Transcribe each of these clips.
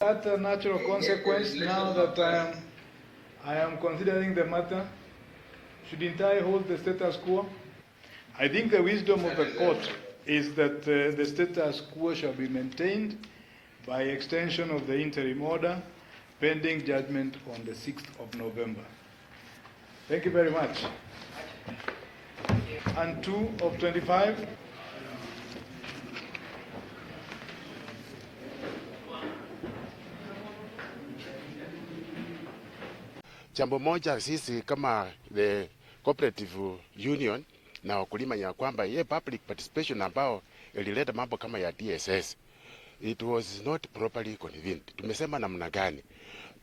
That a natural consequence now that I am considering the matter? Shouldn't I hold the status quo? I think the wisdom of the court is that the status quo shall be maintained by extension of the interim order pending judgment on the 6th of November. Thank you very much. And 2 of 25. Jambo moja sisi kama the cooperative union na wakulima ya kwamba ye public participation ambao ilileta mambo kama ya DSS, it was not properly convened. Tumesema namna gani?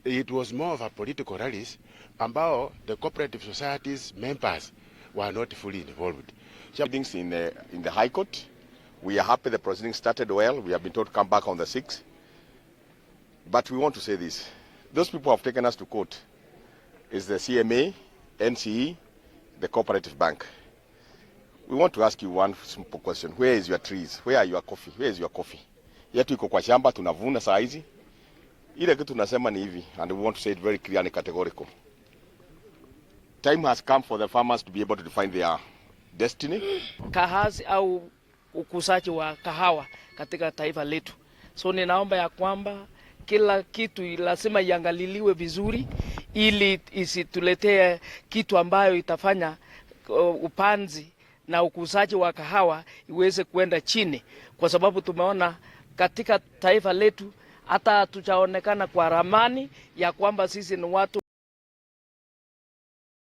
It was more of a political rallies ambao the cooperative societies members were not fully involved. Proceedings in the High Court. We are happy the proceedings started well. We have been told to come back on the 6th. But we want to say this. Those people who have taken us to court is the CMA, NCE, the Cooperative Bank. We want to ask you one simple question. Where is your trees? Where are your coffee? Where is your coffee? Yetu iko kwa shamba, tunavuna saa hizi. Ile kitu tunasema ni hivi, and we want to say it very clear and categorical. Time has come for the farmers to be able to define their destiny. Kahazi au ukusaji wa kahawa katika taifa letu. So ninaomba ya kwamba kila kitu lazima iangaliliwe vizuri ili isituletee kitu ambayo itafanya upanzi na ukuzaji wa kahawa iweze kuenda chini, kwa sababu tumeona katika taifa letu hata hatujaonekana kwa ramani ya kwamba sisi ni watu